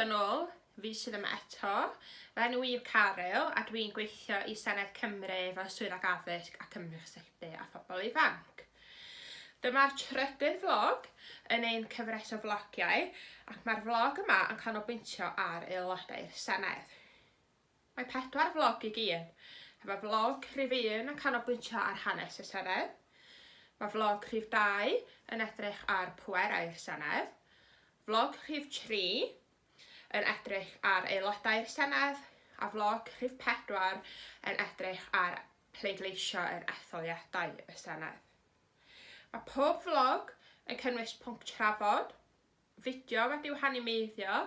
Croeso nôl, fi sydd yma eto. Fy enw i yw Caryl a dwi'n gweithio i Senedd Cymru fel Swyddog Addysg ac Ymgysylltu â Phobl Ifanc. Dyma'r trydydd vlog yn ein cyfres o vlogiau ac mae'r vlog yma yn canolbwyntio ar aelodau'r Senedd. Mae pedwar vlog i gyd, hefo vlog rhif un yn canolbwyntio ar hanes y Senedd, mae vlog rhif 2 yn edrych ar pwerau'r Senedd, vlog rhif 3 yn edrych ar aelodau'r Senedd a vlog rhif 4 yn edrych ar pleidleisio yn etholiadau y Senedd. Mae pob vlog yn cynnwys pwnc trafod, fideo wedi'w hanimeiddio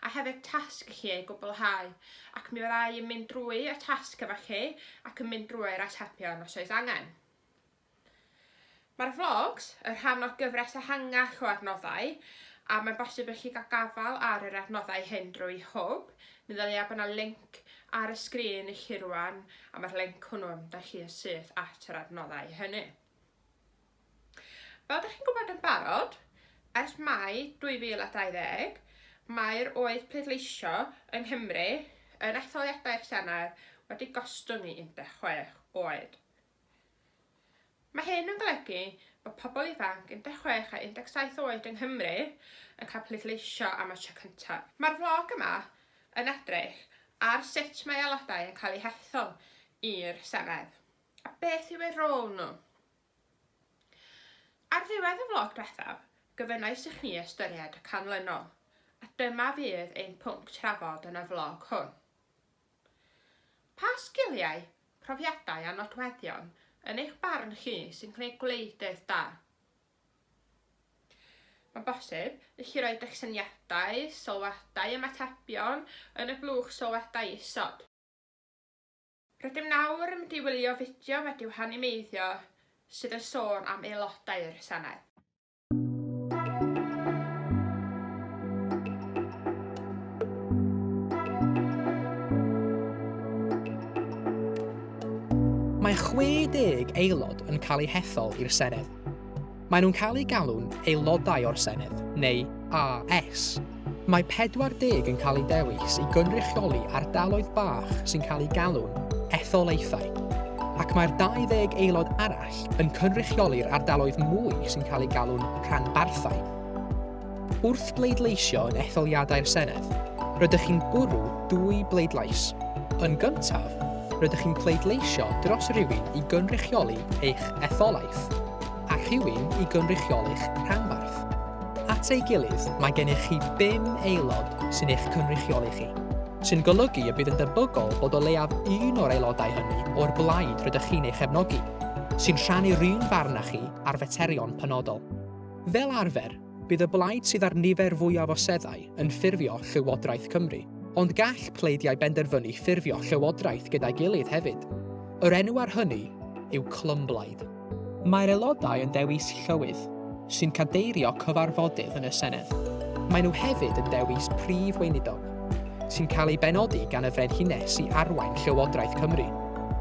a hefyd tasg i chi ei gwblhau ac mi fydda i yn mynd drwy y tasg efo chi ac yn mynd drwy'r atebion os oes angen. Mae'r vlogs yn rhan o gyfres ehangach o adnoddau a mae'n bosib i chi gael gafael ar yr adnoddau hyn drwy Hwb. Mi ddylia bod yna linc ar y sgrin i chi rwan a mae'r linc hwnnw yn mynd â chi yn syth at yr adnoddau hynny. Fel ydych chi'n gwybod yn barod, ers Mai 2020, mae'r oed pleidleisio yng Nghymru yn etholiadau'r Senedd wedi gostwng i 16 oed. Mae hyn yn golygu bod pobl ifanc 16 a 17 oed yng Nghymru yn cael pleidleisio am y tro cyntaf. Mae'r flog yma yn edrych ar sut mae aelodau yn cael eu hethol i'r Senedd, a beth yw eu rôl nhw. Ar ddiwedd y flog diwethaf, gofynnais i chi ystyried y canlynol, a dyma fydd ein pwnc trafod yn y flog hwn. Pa sgiliau, profiadau a nodweddion yn eich barn chi sy'n gwneud gwleidydd da? Mae'n bosib i chi roed eich syniadau, sylwadau, ymatebion yn y blwch sylwadau isod. Rydym nawr yn mynd i wylio fideo wedi'w hanimeiddio sydd yn sôn am aelodau'r Senedd. Mae 60 aelod yn cael eu hethol i'r Senedd. Maen nhw'n cael eu galw'n Aelodau o'r Senedd, neu AS. Mae 40 yn cael eu dewis i gynrychioli ardaloedd bach sy'n cael eu galw'n etholaethau, ac mae'r 20 aelod arall yn cynrychioli'r ardaloedd mwy sy'n cael eu galw'n rhanbarthau. Wrth bleidleisio yn etholiadau'r Senedd, rydych chi'n bwrw dwy bleidlais. Yn gyntaf, rydych chi'n pleidleisio dros rywun i gynrychioli eich etholaeth, a rhywun i gynrychioli'ch rhanbarth. At ei gilydd, mae gennych chi bum aelod sy'n eich cynrychioli chi, sy'n golygu y bydd yn debygol bod o leiaf un o'r aelodau hynny o'r blaid rydych chi'n ei chefnogi, sy'n rhannu'r un farn â chi ar faterion penodol. Fel arfer, bydd y blaid sydd â'r nifer fwyaf o seddau yn ffurfio Llywodraeth Cymru, ond gall pleidiau benderfynu ffurfio llywodraeth gyda'i gilydd hefyd. Yr enw ar hynny yw clymblaid. Mae'r aelodau yn dewis Llywydd, sy'n cadeirio cyfarfodydd yn y Senedd. Maen nhw hefyd yn dewis Prif Weinidog, sy'n cael ei benodi gan y Frenhines i arwain Llywodraeth Cymru.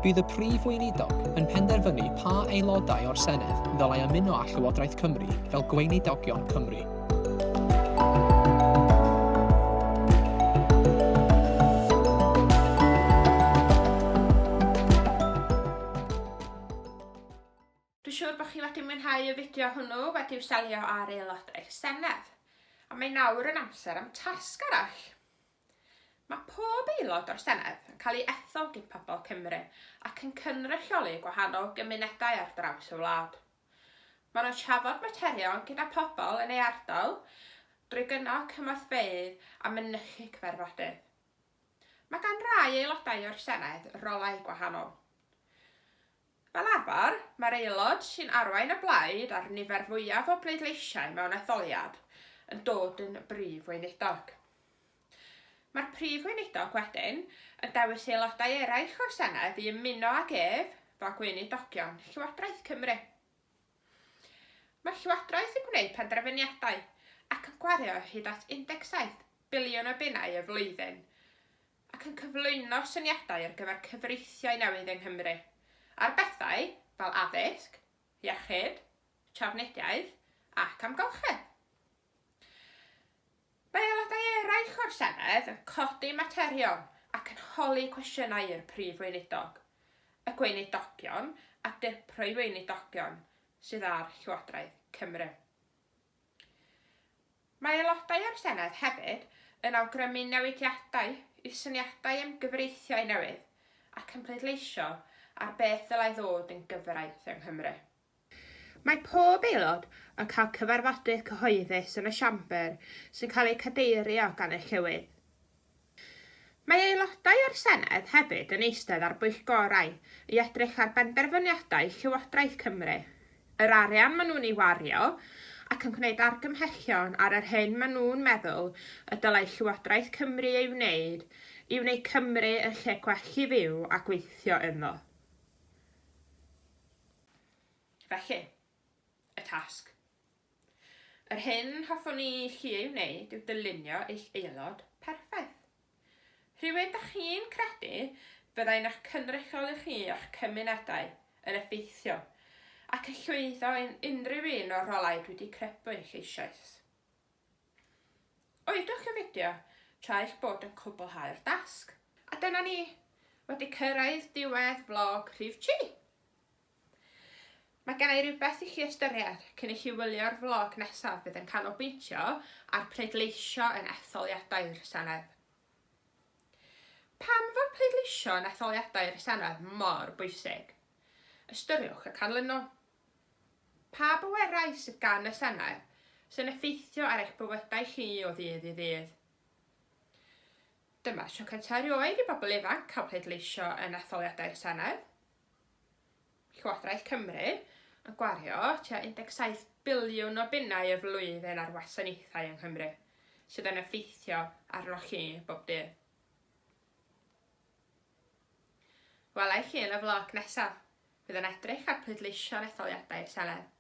Bydd y Prif Weinidog yn penderfynu pa aelodau o'r Senedd ddylai ymuno â Llywodraeth Cymru fel Gweinidogion Cymru. Dwi'n siŵr bod chi wedi mwynhau y fideo hwnnw wedi'w selio ar aelodau'r Senedd. A mae nawr yn amser am tasg arall. Mae pob aelod o'r Senedd yn cael ei ethol gin pobl Cymru ac yn cynrychioli gwahanol gymunedau ar draws y wlad. Maen nhw'n trafod materion gyda pobl yn ei ardal drwy gynnal cymorthfeydd a mynychu cyfarfodydd. Mae gan rai aelodau o'r Senedd rolau gwahanol. Fel arfer, mae'r aelod sy'n arwain y blaid â'r nifer fwyaf o bleidleisiau mewn etholiad yn dod yn Brif Weinidog. Mae'r Prif Weinidog wedyn yn dewis aelodau eraill o'r Senedd i ymuno ag ef fel Gweinidogion Llywodraeth Cymru. Mae'r Llywodraeth yn gwneud penderfyniadau ac yn gwario hyd at 17 biliwn o bunnau y flwyddyn ac yn cyflwyno syniadau ar gyfer cyfreithiau newydd yng Nghymru, ar bethau fel addysg, iechyd, trafnidiaeth ac amgylchedd. Mae aelodau eraill eraill o'r Senedd yn codi materion ac yn holi cwestiynau i'r Prif Weinidog, y Gweinidogion a Dirprwy Weinidogion sydd ar Llywodraeth Cymru. Mae Aelodau o'r Senedd hefyd yn awgrymu newidiadau i syniadau am gyfreithiau newydd ac yn pleidleisio ar beth ddylai ddod yn gyfraith yng Nghymru. Mae pob Aelod yn cael cyfarfodydd cyhoeddus yn y Siambr sy'n cael eu cadeirio gan y Llywydd. Mae Aelodau o'r Senedd hefyd yn eistedd ar bwyllgorau i edrych ar benderfyniadau Llywodraeth Cymru, yr arian maen nhw'n ei wario, ac yn gwneud argymhellion ar yr hyn maen nhw'n meddwl y dylai Llywodraeth Cymru ei wneud i wneud Cymru yn lle gwell i fyw a gweithio ynddo. Felly, y tasg. Yr hyn hoffwn i chi ei wneud yw dylunio eich aelod perffaith. Rhywun dach chi'n credu fyddai'n eich cynrychioli chi a'ch cymunedau yn effeithiol ac yn llwyddo yn unrhyw un o'r rolau dwi wedi crybwyll eisoes. Oedwch y fideo tra eich bod yn cwblhau'r dasg. A dyna ni, wedi cyrraedd diwedd vlog rhif tri! Mae gen i rywbeth i chi ystyried cyn i chi wylio'r vlog nesaf fydd yn canolbwyntio ar pleidleisio yn etholiadau'r Senedd. Pam fod pleidleisio yn etholiadau'r Senedd mor bwysig? Ystyriwch y canlynol. Pa bwerau sydd gan y Senedd sy'n effeithio ar eich bywydau chi o ddydd i ddydd? Dyma'r tro cyntaf erioed i bobl ifanc cael pleidleisio yn etholiadau'r Senedd. Llywodraeth Cymru yn gwario tua 17 biliwn o bunnau y flwyddyn ar wasanaethau yng Nghymru, sydd yn effeithio arnoch chi bob dydd. Wela i chi yn y vlog nesaf, fydd yn edrych ar pleidleisio'n etholiadau'r Senedd.